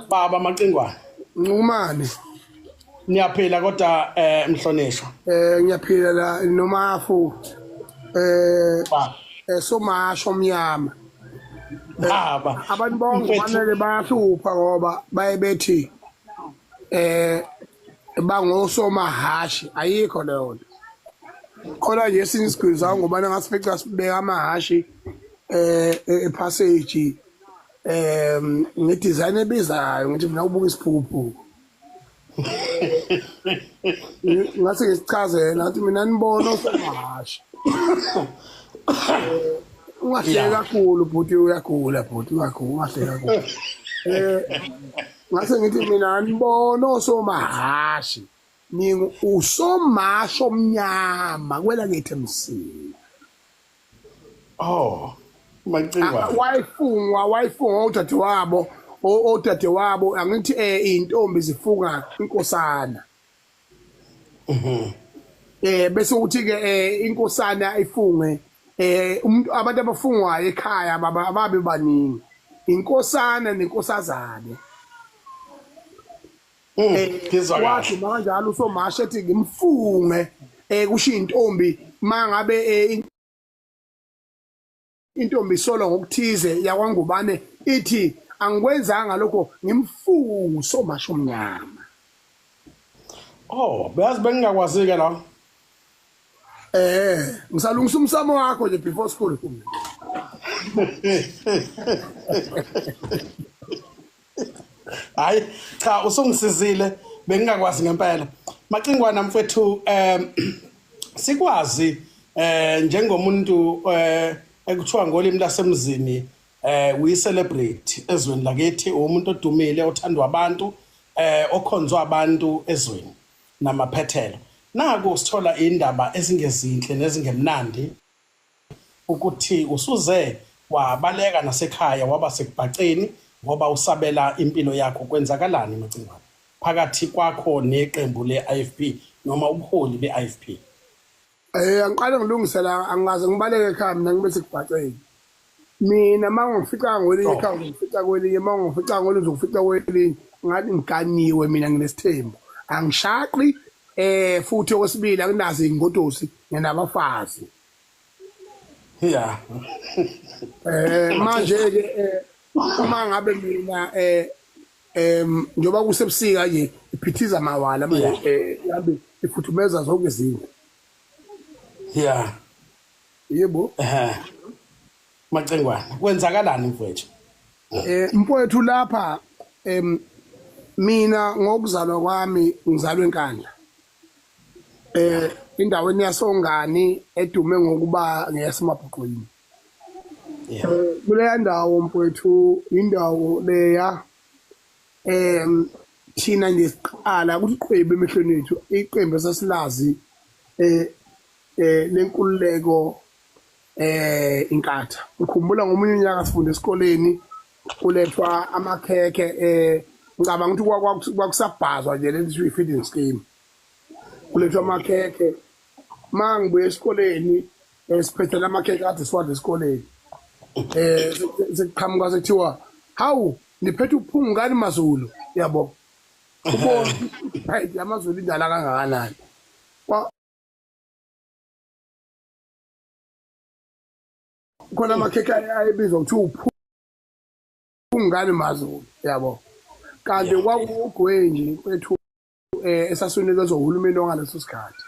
Baba Macingwane. Nqumane. Niyaphila kodwa mhlonishwa. Ngiyaphila la nomafu. Somasho omnyama. Baba. Abantu bonke kufanele bayahlupha ngoba baye bethi bangosomahashi, ayikho leyo nto. Khona nje esinye isigwili sawo ngoba ngasifica sibeka amahashi epassage ngedesign ebizayo, ngithi mina ubuka isiphukuphuku. Ngase ngisichazela ngathi mina nibona osomahashi. Ungahleki kakhulu bhuti, uyagula bhuti, uyagula, ungahleki kakhulu. Ngase ngithi mina nibona osomahashi, ningu usomasho omnyama kwela kithi emsini. Oh, Macingwane. Wayifungwa odadewabo, odadewabo angithi intombi zifunga inkosana. Bese uthi ke inkosana ifunge umuntu, abantu abafungwayo ekhaya ababe baningi, inkosana nenkosazane. Wathi kanjalo usomasha ethi ngimfunge kusho intombi mangabe intombi isolwa ngokuthize yakwaNgubane ithi angikwenzanga lokho, ngimfunge usomasha omnyama. Oh, beyazi bengingakwazi ke la. Ngisalungisa umsamo wakho nje before school. Hayi cha, usungisizile, bengingakwazi ngempela. Macingwana mfethu, sikwazi njengomuntu ekuthiwa ngolimi lasemzini uyi celebrate ezweni lakithi, umuntu odumile othandwa abantu, okhonzwa abantu ezweni namaphethelo. Naku sithola indaba ezingezinhle nezingemnandi ukuthi usuze wabaleka nasekhaya waba sekubhaceni ngoba usabela impilo yakho. Kwenzakalani Macingwane phakathi kwakho neqembu le-IFP noma ubuholi be-IFP? Angiqale ngilungisela, angaze ngibaleke ekhaya mina ngibe sekubhaceni. Mina mangifica ngwelinye ekhaya ngifica kwelinye, mangifica ngwelinye ngifica kwelinye, ngathi ngiganiwe mina nginesithembu. Angishaqi futhi okwesibili anginazo ingodosi, nginabafazi. Yeah. Manje ke uma ngabe mina njoba kusebusika nje iphithiza mawala manje yabe ifuthumeza zonke izinto. Yeah. Yebo. Macingwane, kwenzakalani mfowethu? Mfowethu lapha mina ngokuzalwa kwami ngizalwe eNkandla. Endaweni yasongani edume ngokuba ngeyasemabhuqwini. Kuleya ndawo mfowethu, indawo leya thina nje siqala ukuthi qwebe emehlweni ethu iqembu esasilazi lenkululeko inkatha. Ngikhumbula ngomunye unyaka sifunda esikoleni kulethwa amakhekhe, ngicabanga ukuthi kwakusabhazwa nje leli feeding scheme. Kulethwa amakhekhe, mangibuye esikoleni siphethe lamakhekhe kade siwadla esikoleni. Sekuqhamuka sekuthiwa hawu niphethe uphungu kani maZulu, yabo. Ubona right amaZulu indala kangakanani. Khona amakhekhe ayebizwa kuthiwa uphungu kani maZulu, yabo. Kanti kwakuwugwenji kwethu esasunikezwa uhulumeni wangaleso sikhathi.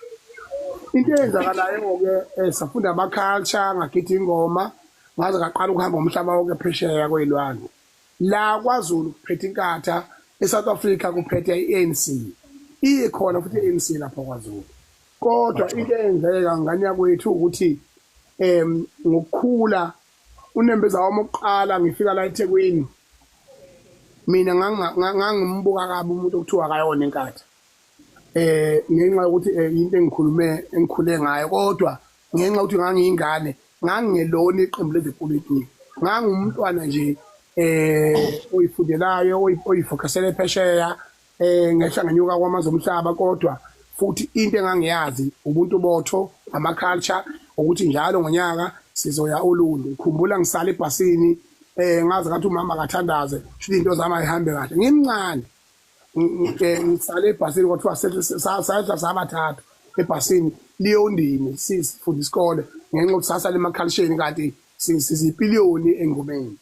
Into eyenzakalayo ke safunda ama culture, ngagida ingoma, ngaze ngaqala ukuhamba umhlaba wonke phesheya kwezilwandle. La kwaZulu kuphethe inkatha, eSouth Africa kuphethe iANC. Ikhona futhi iANC lapha kwaZulu. Kodwa into eyenzeka ngane yakwethu ukuthi ngokukhula unembeza wami oqala ngifika la eThekwini, mina ngangimbuka kabi umuntu okuthiwa akayona inkatha. Ngenxa yokuthi into engikhulume engikhule ngayo, kodwa ngenxa yokuthi ngangiyingane ngangingelona iqembu lezepolitiki, ngangumntwana nje Oyifundelayo, oyifocusele phesheya, ngehla ngenyuka kwamazwe omhlaba, kodwa futhi into engangiyazi ubuntu botho, ama culture, ukuthi njalo ngonyaka sizoya Olundi. Khumbula ngisala ebhasini, ngazi ngathi umama akathandaze shuthi into zami ayihambe kahle. Ngimncane, ngisale ebhasini, kwathiwa sayehla sabathathu ebhasini liyondini, sifunda isikole ngenxa yokuthi sasala emakhalisheni kanti sizipiliyoni engomeni.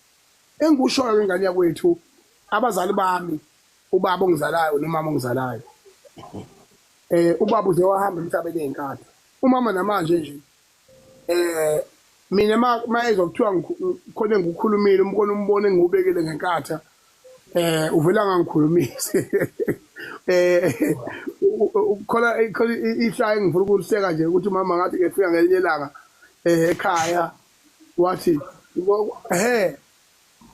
Engikushoyo ingane yakwethu, abazali bami, ubaba ongizalayo nomama ongizalayo, ubaba uze wahamba emhlabeni ey'nkathi, umama namanje nje, mina mayezwa kuthiwa khona engikukhulumile, umkhona umbono engiwubekile ngenkatha, uvela ngangikhulumisi. Khona ihlaya engifuna ukuliseka nje, ukuthi umama ngathi ngefika ngelinye ilanga ekhaya, wathi, "He,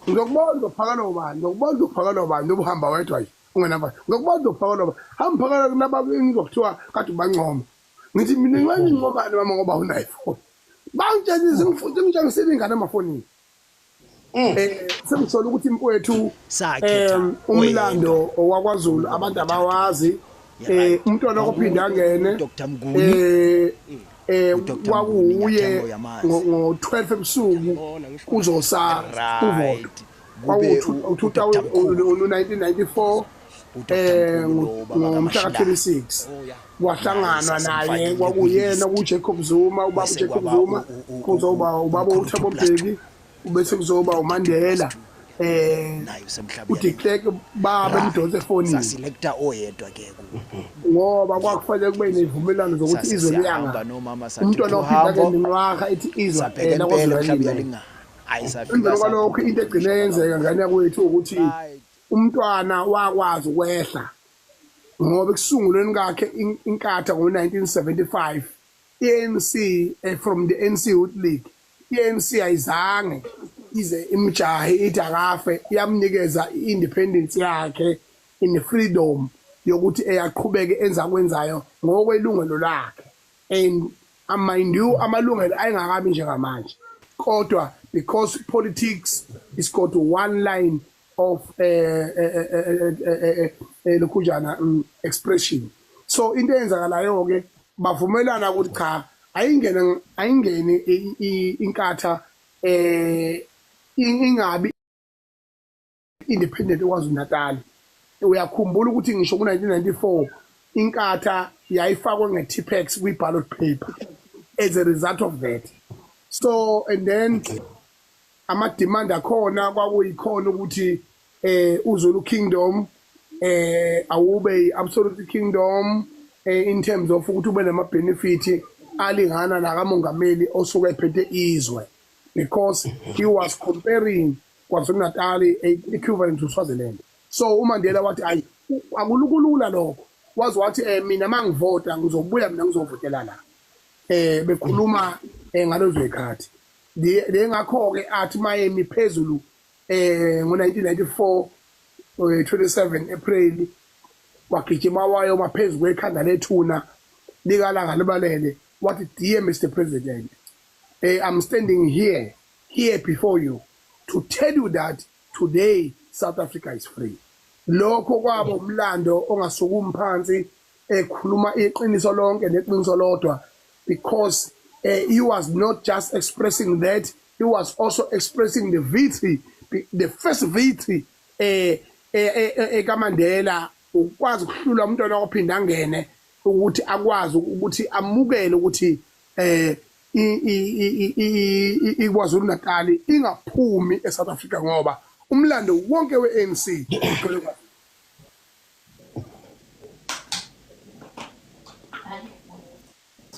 ngizokubona uzophakela ubani, ngizokubona uzophakela ubani, noba uhamba wedwa nje ungenamba, ngizokubona uzophakela ubani, hamba phakela kulaba ngizokuthiwa kade ubancoma." Ngithi mina, "Ngincomani mama, ngoba unayo ifoni?" Bangitshenisa, ngitshengisile ingane emafonini. Sengisola ukuthi mfowethu, Sakhetha umlando owakwaZulu abantu abawazi. Umntwana okuphinda angene, Dr. Mnguni. eh uDr. Mnguni, kwakuwuye Nyathembo yamazi. ngo-12 ebusuku kuzosa uvoto. Kube uDr. Mkhulu. Kwaku-1994, uDr. Mkhulu lo baba ngomhla kaMashilane. ka-26 kwahlanganwa naye, Sasimfakile kwakuyena kwi-list. kuJacob Zuma, ubaba Bese uJacob kwaba Zuma, kuzoba ubaba uMkhulu uThabo 2+2. Mbeki, bese kuzoba uMandela, Naye usemhlabeni. uDe Klerk, baba emdonsa efonini. Saselecta oyedwa ke ku Ngoba kwakufanele kube nezivumelwano zokuthi Sase izwe siyahamba liyanga nomama, sathi umntwana waphinda uhambo ke nenqwaha ethi izwe sabheka impela laKwaZulu mhlawumbe lalime. uyalingana, hayi, safika Emveni kwalokho, into egcine yenzeka, ngane yakwethu, ukuthi umntwana wakwazi ukwehla, ngoba ekusungulweni kwakhe inkatha ngo-1975, i-ANC, from the ANC Youth League, i-ANC ayizange ize imjahe ithi akafe, iyamnikeza i-independence yakhe in freedom yokuthi eyaqhubeke enza kwenzayo ngokwelungelo lakhe. And mind you, amalungelo ayengakabi njengamanje, kodwa because politics is got one line of lokhujana expression, so into eyenzakalayo ke, bavumelana ukuthi cha, ayingene, ayingene inkatha, ingabi independent eKwaZulu Natal. Uyakhumbula ukuthi ngisho ku-1994 inkatha yayifakwe nge-Tipp-Ex kwi-ballot paper as a result of that. So and then ama-demand akhona kwakuyikhona ukuthi uZulu Kingdom awube absolute kingdom, in terms of ukuthi ube nama benefit alingana nakamongameli osuke ephethe izwe, because he was comparing KwaZulu Natal equivalent to Swaziland. So uMandela wathi, "Ayi, akulukulula lokho." Wazi wathi, "Mina mangivota ngizobuya, mina ngizovotela la." Bekhuluma ngalezo zikhathi le, ngakho ke athi mayemi phezulu ngo1994, 27 April, wagijima wayo maphezulu kwekhanda lethuna likaLanga Libalele, wathi, "Dear Mr President, I'm standing here before you to tell you that today South Africa is free." Lokho kwaba umlando ongasukumi phansi, ekhuluma iqiniso lonke neqiniso lodwa, because he was not just expressing that, he was also expressing the victory, the first victory ekaMandela, ukwazi ukuhlula umntwana ophinda angene, ukuthi akwazi ukuthi amukele ukuthi iKwaZulu Natal ingaphumi eSouth Africa, ngoba umlando wonke weANC ugcwele kwaZulu.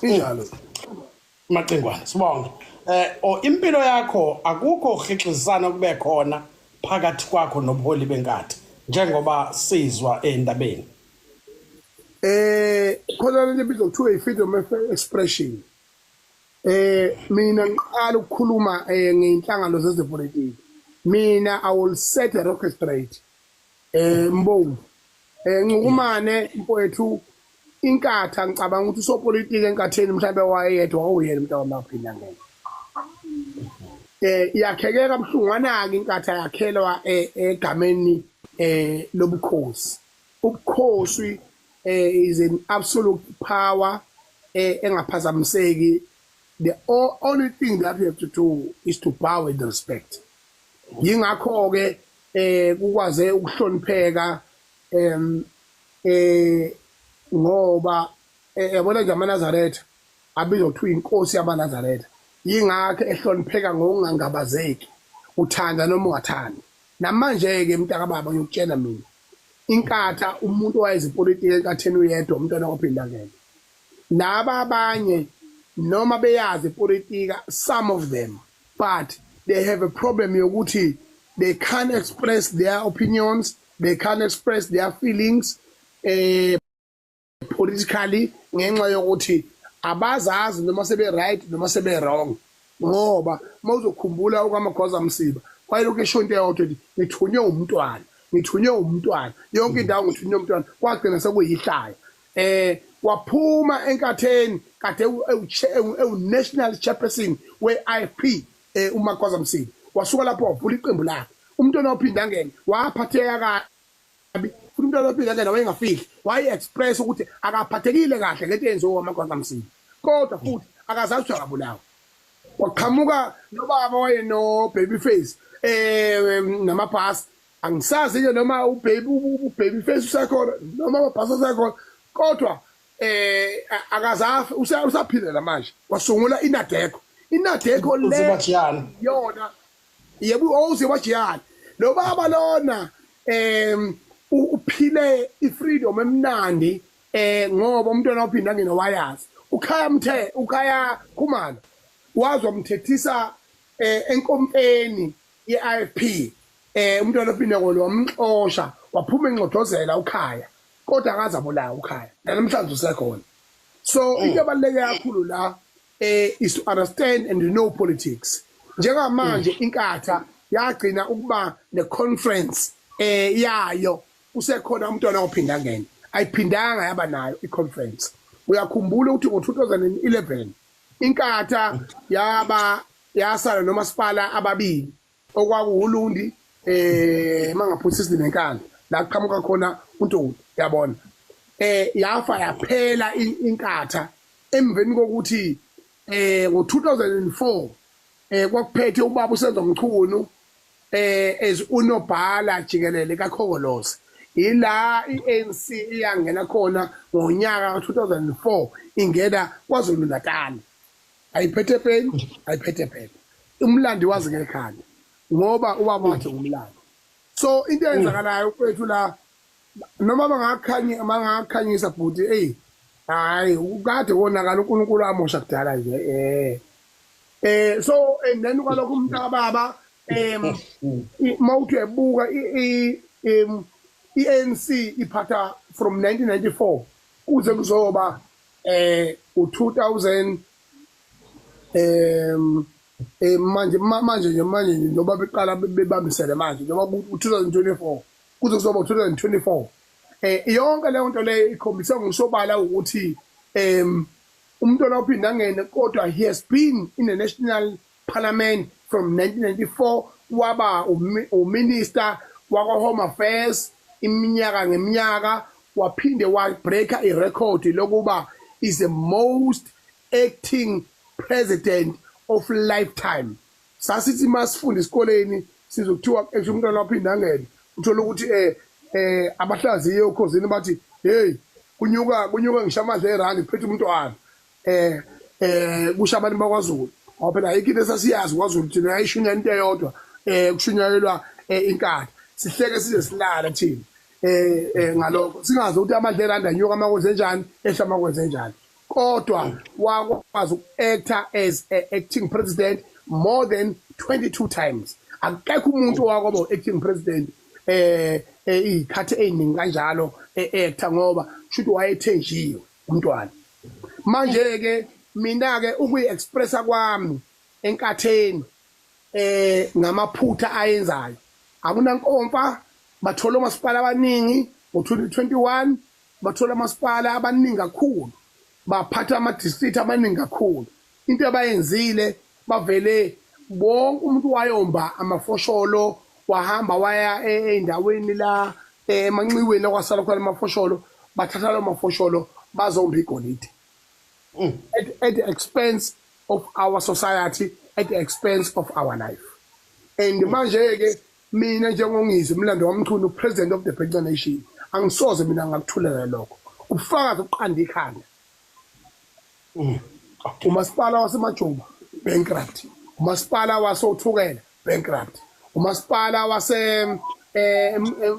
Injalo. Macingwane, sibonge. O impilo yakho, akukho uhixizana kube khona phakathi kwakho nobuholi benkatha njengoba sizwa endabeni? Khona lento ebizwa kuthiwa i-freedom of expression. Mina ngiqala ukukhuluma ngeinhlangano zezepolitiki. Mina I will set a record straight. Mbongi. Ncukumane mfowethu, inkatha, ngicabanga ukuthi usopolitiki enkatheni mhlawumbe wayedwa wawuyena umuntu wamaphinda ngene. Yakheke kabuhlungwana-ke iNkatha, yakhelwa egameni lobukhosi. Ubukhosi is an absolute power engaphazamiseki. The only thing that you have to do is to bow and respect. Yingakho-ke kukwaze ukuhlonipheka, ngoba yabona nje amaNazaretha abizwa kuthiwa inkosi yamaNazaretha, yingakho ehlonipheka ngokungangabazeki, uthanda noma ungathandi. Namanje-ke, mntakababa, ngiyokutshela mina, iNkatha, umuntu owayezipolitiki eNkatheni uyedwa, umntwana kwaPhindangene. Laba abanye, noma beyazi ipolitika, some of them, but they have a problem yokuthi they can't express their opinions, they can't express their feelings politically, ngenxa yokuthi abazazi noma sebe right noma sebe wrong. Ngoba mawuzokhumbula, okaMagwaza Msiba wayelokhu esho into eyodwa, ethi, "Ngithunywe umntwana, ngithunywe umntwana, yonke indawo ngithunywe umntwana." Kwagcina sekuyihlaya. Waphuma eNkatheni kade ewu-national chairperson we-IFP, uMagwaza Msiba. Wasuka lapho wavula iqembu lakhe. Umntwana waPhindangene waphatheka kabi futhi. Umntwana waPhindangene wayengafihli, waye-express ukuthi akaphathekile kahle ngento eyenziwe uMagwaza Msiba, kodwa futhi akazazi ukuthi akabulawa. Waqhamuka nobaba wayeno baby face namabhasi. Angisazi ke noma ubaby face usekhona noma amabhasi asekhona, kodwa akazafi, usaphila manje. Wasungula iNADECO, iNADECO le. Uzibajiyana. Yona, yebo, owuzibajiyana lo baba lona. Uphile ifreedom emnandi, ngoba umntwana waPhindangene wayazi uKhaya Mthe, uKhaya Khumalo wazwa mthethisa enkompeni ye-IFP. Umntwana oPhindangene wamxosha, waphuma enxodozela uKhaya, kodwa akaze abulawa uKhaya, namhlanje usekhona. So into ebaluleke kakhulu la is to understand and know politics. Njengamanje iNkatha yagcina ukuba ne-conference yayo usekhona umntwana oPhindangene, ayiphindanga yaba nayo i-conference. Uyakhumbula ukuthi ngo-2011 iNkatha yaba yasala nomasipala ababili, okwakuwuLundi, mangaphosisi, neNkandla, la kuqhamuka khona uNtuli, yabona. Yafa yaphela iNkatha emveni kokuthi ngo-2004 kwakuphethe ubaba uSenzo Mchunu as unobhala jikelele kaKhongolose. Ila iANC iyangena khona ngonyaka ka2004, ingena KwaZulu Natal, ayiphethe peni, ayiphethe phepha. Umlandi wazi ngekhanda, ngoba ubaba wathi umlando. So into eyenzakalayo kwethu la, noma bangakhanya, bangakhanyisa bhuti, hey, hayi, ukade konakala, uNkulunkulu amosha kudala nje. So and then kwalokho, umntaka baba, mawuthi uyabuka, i-ANC iphatha from 1994 kuze kuzoba u2000 manje manje nje, njengoba beqala bebambisene manje, njengoba u2024 kuze kuzoba u2024, yonke leyo nto leyo ikhombisa ngokusobala ukuthi umntwana oPhindangene, kodwa he has been in the national parliament from 1994, waba uminister wakwa Home Affairs iminyaka ngeminyaka, waphinde wa-breaka irecord lokuba is the most acting president of lifetime. Sasithi masifunda esikoleni, sizokuthiwa actually umntwana waPhindangene, uthola ukuthi abahlaziye oKhozini bathi, "Hey, kunyuka, kunyuka ngisho amandla erandi, kuphethe umntwana." Kusho abantu bakwaZulu, ngoba phela ayikho into esasiyazi kwaZulu thina, yayishunya into eyodwa, kushunyayelwa iNkatha, sihleke size silala thina ngalokho, singazi ukuthi amandla erandi anyuka makwenze njani, ehla makwenze njani. Kodwa wakwazi uku-acta as a acting president more than 22 times. Akekho umuntu owakwaba acting president izikhathi eziningi kanjalo e-acta, ngoba shuthi wayethenjiwe umntwana. Manje ke mina ke ukuyi-expressa kwami eNkatheni ngamaphutha ayenzayo, akunankomfa. Bathola omasipala abaningi ngo-2021, bathola amasipala abaningi kakhulu, baphatha ama-district amaningi kakhulu. Into abayenzile, bavele Wonke umuntu wayomba amafosholo, wahamba waya ey'ndaweni la emanxiweni okwasala khona amafosholo, bathatha lawo mafosholo bazomba igolide at the expense of our society, at the expense of our life. And manje-ke mina njengoNgizwe Mlando waMchunu, president of the Bhece Nation, angisoze mina ngakuthulela lokho. Ubufakazi obuqanda ikhanda. Umasipala waseMajuba bankrupt, umasipala wasoThukela bankrupt, umasipala wase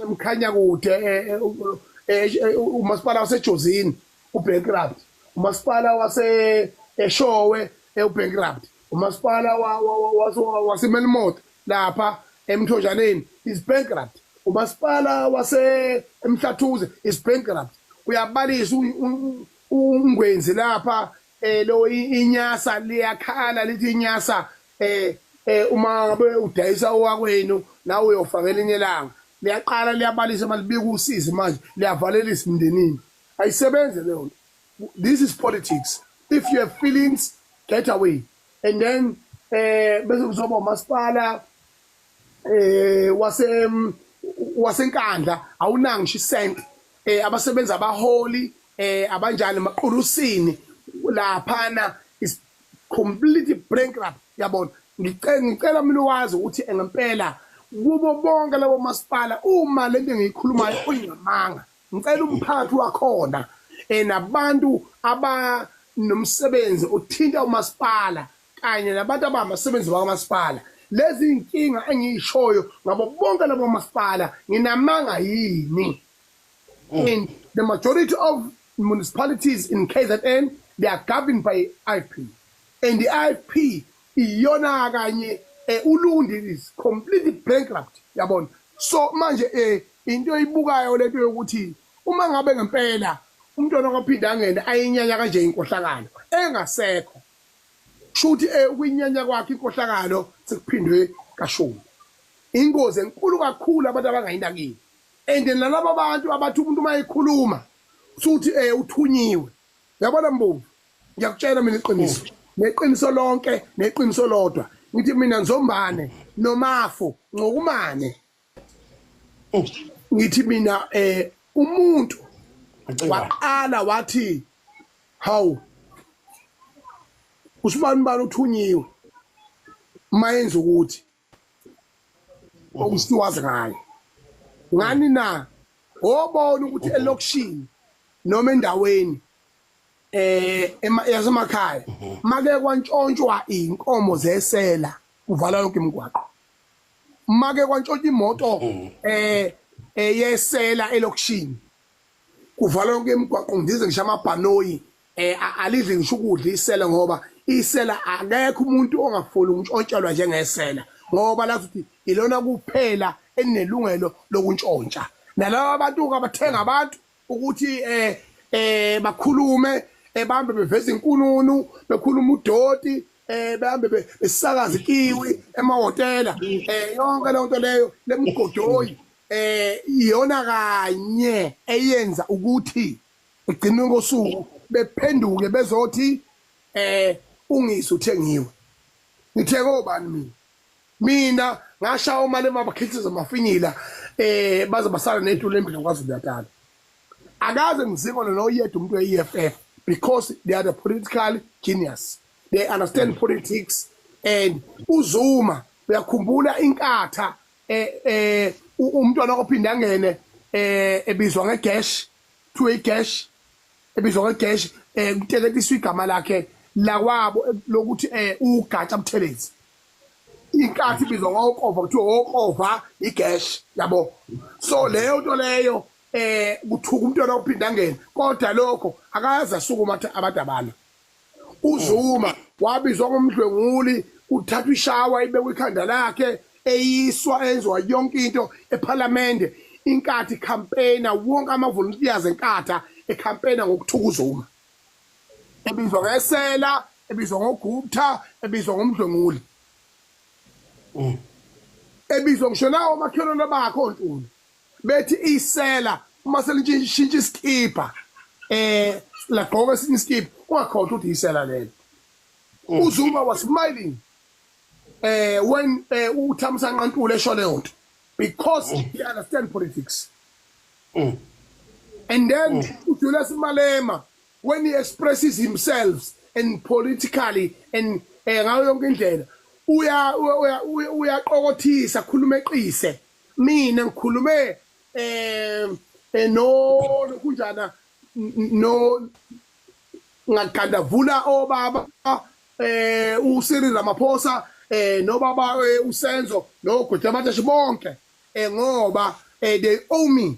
Mkhanyakude, umasipala waseJozini ubankrupt, umasipala wase eShowe ubankrupt, umasipala waseMelmoth lapha eMthonjaneni is bankrupt, umasipala wase eMhlathuze is bankrupt. Uyabalisa ungwenzi lapha lo inyasa liyakhala lithi inyasa uma ngabe udayisa owakwenu nawe uyofaka elinye ilanga, liyaqala liyabalisa malibika usizi, manje liyavalelisa emndenini. Ayisebenze leyo nto. This is politics. If you have feelings, get away. And then bese kuzoba umasipala wase waseNkandla awunanga ngisho isent, abasebenzi abaholi abanjani maqulusini laphana is completely bankrupt, yabona. Ngicela mina wazi ukuthi ngempela kubo bonke labo masipala, uma lento engiyikhulumayo uyingamanga, ngicela umphathi wakhona nabantu abanomsebenzi othinta umasipala kanye nabantu abamasebenzi bakamasipala, lezi inkinga engiyishoyo ngabo bonke labo masipala, nginamanga yini? And the majority of municipalities in KZN, they are governed by IFP, and the IFP iyona kanye uLundi is completely bankrupt, yabona. So manje into oyibukayo lento yokuthi uma ngabe ngempela umntwana kwaphinda angene ayinyanya kanje inkohlakalo engasekho, shuthi ukuyinyanya kwakhe inkohlakalo sekuphindwe kashumi. Ingozi enkulu kakhulu abantu abangayinakile. And nalaba bantu abathi umuntu uma ekhuluma suthi uthunyiwe, yabona Mbomvu, ngiyakutshela mina iqiniso neqiniso lonke neqiniso lodwa. Ngithi mina Nzombane noMafu ngokumane, ngithi mina umuntu waqala wathi hawu, usibani bani uthunyiwe mayenza ukuthi okusiwazi ngayo ngani na obona ukuthi elokishini noma endaweni yasemakhaya make kwantshontshwa inkomo zesela, kuvala yonke imigwaqo. Make kwantshontshwa imoto yesela elokishini, kuvala yonke imigwaqo. Ngize ngisho amabhanoyi alidli ngisho ukudla isela, ngoba isela akekho umuntu ongafuni ukuntshontshelwa njengesela, ngoba lathi ukuthi ilona kuphela elinelungelo lokuntshontsha. Nalaba bantu abathenga abantu ukuthi bakhulume, ebambe beveza inkununu, bekhuluma udoti, behambe besakaza ikiwi emahhotela, yonke leyo nto leyo lemgodoyi iyona kanye eyenza ukuthi egcineni kosuku bephenduke bezothi uNgizwe uthengiwe. Ngithenge obani mina? Mina ngashaya omalema bakhithiza amafinyila baze basala netulo embili KwaZulu Natal. Akaze ngizibone noyedwa umuntu we-EFF, because they are the political genius, they understand politics. And uZuma uyakhumbula inkatha umntwana okuphinda angene ebizwa ngegash, kuthiwe igash, ebizwa ngegash, kuteketiswa igama lakhe lakwabo lokuthi uGatsha Buthelezi. Inkathi ibizwa ngokova, kuthiwa okova igash, yabo. So leyo nto leyo kuthuka umntwana ophinda angene, kodwa lokho akaze asukuma athi abantu abalo. uZuma wabizwa ngomdlwenguli, uthathwa ishawa ibekwe ikhanda lakhe, eyiswa, enziwa yonke into eParliament. Inkathi campaigner wonke ama volunteers enkatha ecampaigner ngokuthuka uZuma, ebizwa ngesela, ebizwa ngoGupta, ebizwa ngomdlwenguli, ebizwa ngisho nawo omakhelwane bakho oNtuli bethi isela uma selishintsha iskipa, lagqoka esinye iskipa, ungakhohlwa ukuthi isela lelo. uZuma was smiling. When uThamsanqa Ntuli esho leyo nto, because he understand politics. And then uJulius Malema, when he expresses himself and politically and ngayo yonke indlela, uya uyaqokothisa, khuluma eqise. Mina ngikhulume no kunjana no ngagandavula obaba uCyril Ramaphosa, nobaba uSenzo noGojamathe bonke, ngoba they owe me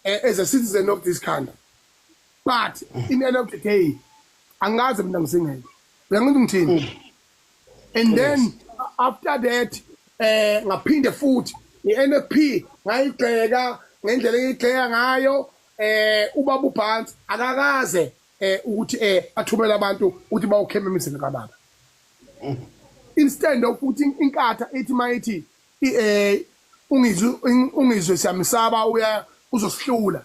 as a citizen of this country. But in the end of the day, angazi mina ngisingeke, uyangizwa ngithini? And then after that ngaphinde futhi i-NFP ngayigxeka ngendlela engiyigxeka ngayo. Ubaba uBhantsi akakaze ukuthi athumele abantu ukuthi bawukhema emizini kababa, instead of ukuthi iNkatha ithi mayithi uNgizwe siyamsaba, uya uzosihlula,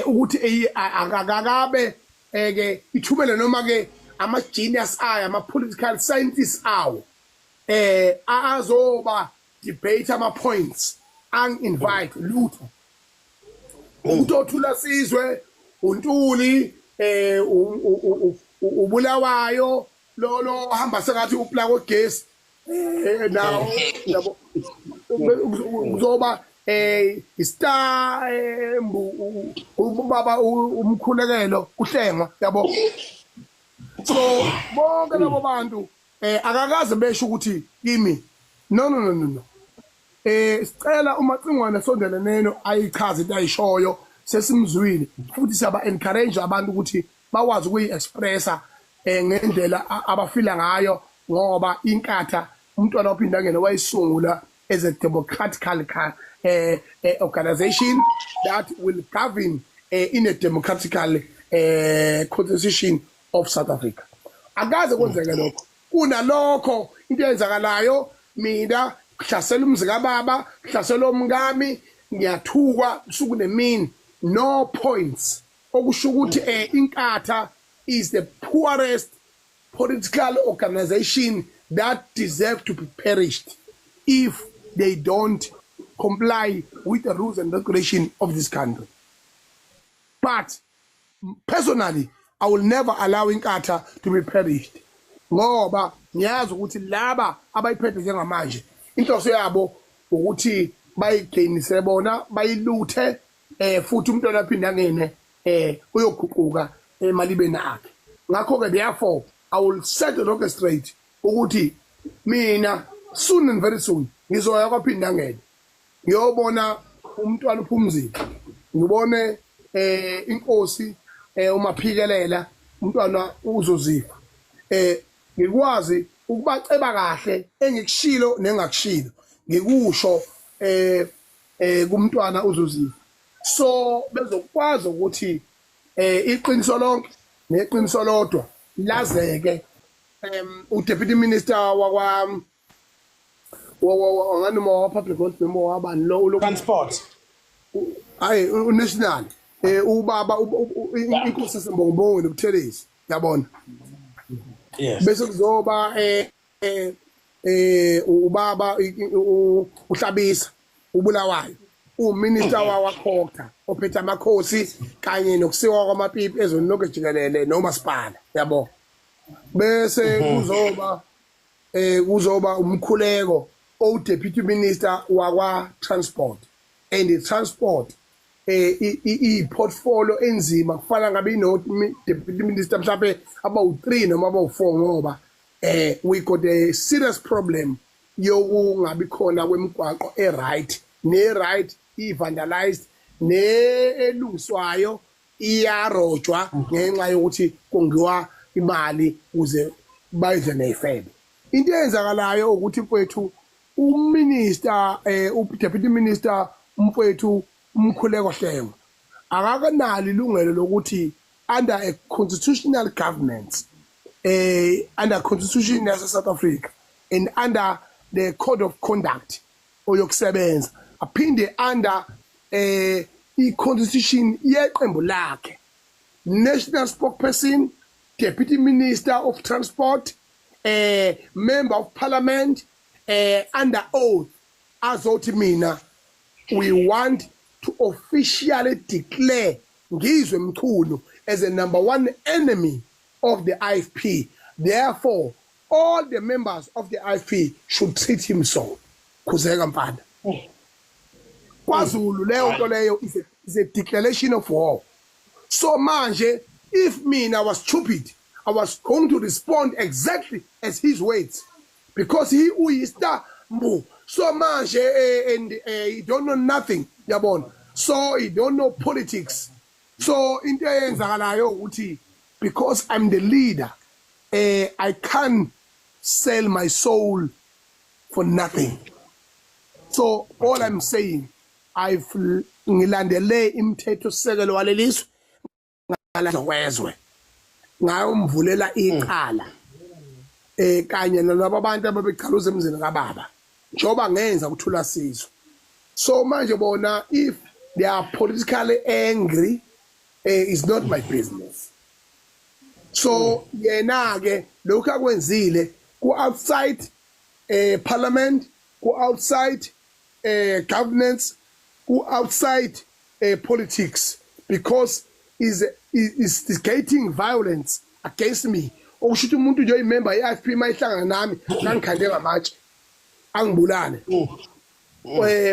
ukuthi akakabe ke ithumele noma ke ama genius ayo, ama political scientists awo azoba debate ama points, ang invite lutho. Ukuthi othula sizwe uNtuli, ubulawayo lo hamba sengathi uplug ogesi nawo, yabo, kuzoba istar ubaba umkhulekelo uhlengwa, yabo. So bonke labo bantu akakaze besho ukuthi kimi, no, no, no, no, no, sicela uMacingwane sondele neno ayichaze into ayishoyo. Sesimzwile futhi siyaba encourage abantu ukuthi bakwazi ukuyi-expressa ngendlela abafila ngayo, ngoba iNkatha umntwana ophindangene wayisungula as a democratical organization that will govern in a democratical constitution of South Africa. Akaze kwenzeke lokho. Kunalokho, into eyenzakalayo, mina kuhlasela umzi kababa, kuhlasela omkami, ngiyathukwa usuku nemini, no points. Okusho ukuthi iNkatha is the poorest political organization that deserve to be perished if they don't comply with the rules and regulation of this country. But personally, I will never allow iNkatha to be perished, ngoba ngiyazi ukuthi laba abayiphethe njengamanje, inhloso yabo ukuthi bayigainise bona, bayiluthe, futhi umuntu aphinda angene uyoguquka emalibeni akhe. Ngakho ke, therefore, I will set the record straight ukuthi mina soon and very soon ngizoya kwaphinda ngene, ngiyobona umntwana uPhumzile, ngibone inkosi uMaphikelela, umntwana uzozifa, ngikwazi ukubaceba kahle engikushilo nengakushilo, ngikusho kumntwana uzozifa, so bezokwazi ukuthi iqiniso lonke neqiniso lodwa lazeke. Udeputy minister wakwa nganoma wa public works noma wabani lo Transport. Hayi, unational ubaba inkosi yaseMbongobongweni uButhelezi, yabona. Bese kuzoba ubaba uHlabisa ubulawayo, uminister wakwaCogta ophethe amakhosi kanye nokusiwa kwamapipi ezweni lonke jikelele nomasipala, yabo. Bese kuzoba umkhuleko o deputy minister wakwa transport, and the transport i portfolio enzima, kufana ngabe ino deputy minister mhlawumbe abawu3 noma abawu4, ngoba we got a serious problem yokungabi khona kwemigwaqo e right, ne right i vandalized, ne elungiswayo iyarojwa ngenxa yokuthi kongiwa imali ukuze bayidle neyifebe. Into eyenzakalayo ukuthi, mfowethu, uminister udeputy minister umfowethu uMkhuleko Hlengwa akakanalo ilungelo lokuthi under a constitutional governance, under constitution yase South Africa and under the code of conduct oyokusebenza, aphinde under i-constitution yeqembu lakhe, national spokesperson, deputy minister of transport, member of parliament. under oath azothi mina, we want to officially declare Ngizwe Mchunu as a number one enemy of the IFP. Therefore, all the members of the IFP should treat him so. Khuzeka mfana. KwaZulu leyo nto leyo is a declaration of war. So manje, if mina was stupid, I was going to respond exactly as his words, because he uyista mbu. So manje and he don't know nothing, yabona. So he don't know politics. So into eyenzakalayo ukuthi because I'm the leader, I can't sell my soul for nothing. So all I'm saying, I've ngilandele imithetho sisekelo walelizwe kwezwe, ngayomvulela icala kanye nalabo abantu ababechaluza emzini kababa njoba ngenza ukuthula sizwe. So manje bona, if they are politically angry, is not my business. So yena ke lokhu akwenzile ku outside parliament, ku outside governance, ku outside politics, because is instigating violence against me, okusho ukuthi umuntu nje oyimember ye-IFP mayihlangana nami kangikhande ngamatshe angibulale.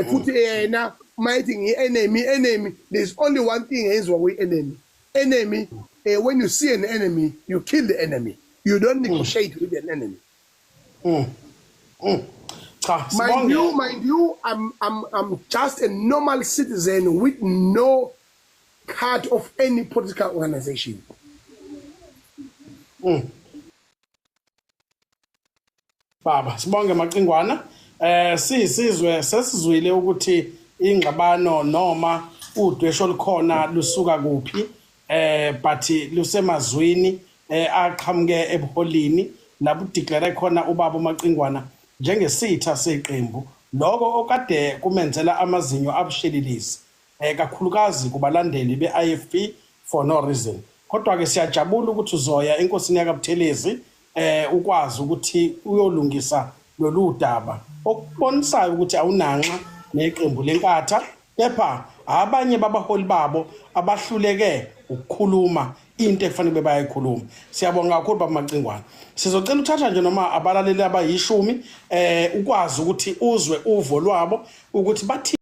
Futhi yena mayithi ngi-enemy, enemy, there's only one thing eyenziwa kwi-enemy. Enemy, when you see an enemy, you kill the enemy. You don't negotiate with an enemy. Cha. Mind you, Sibonge. mind you, I'm just a normal citizen with no card of any political organization. Baba, sibonge Macingwana. Sisizwe sesizwile ukuthi ingxabano noma udwesho olukhona lusuka kuphi, but lusemazwini aqhamuke ebuholini lapho declare khona ubaba uMacingwana njengesitha seqembu, lokho okade kumenzela amazinyo abushelelezi, kakhulukazi kubalandeli be-IFP for no reason. Kodwa ke siyajabula ukuthi uzoya enkosini yakaButhelezi ukwazi ukuthi uyolungisa lolu daba, okubonisayo ukuthi awunanxa neqembu leNkatha, kepha abanye babaholi babo abahluleke ukukhuluma into ekufanele bayayikhuluma. Siyabonga kakhulu, baba Macingwana. Sizocela uthatha nje noma abalaleli abayishumi ukwazi ukuthi uzwe uvo lwabo ukuthi bathi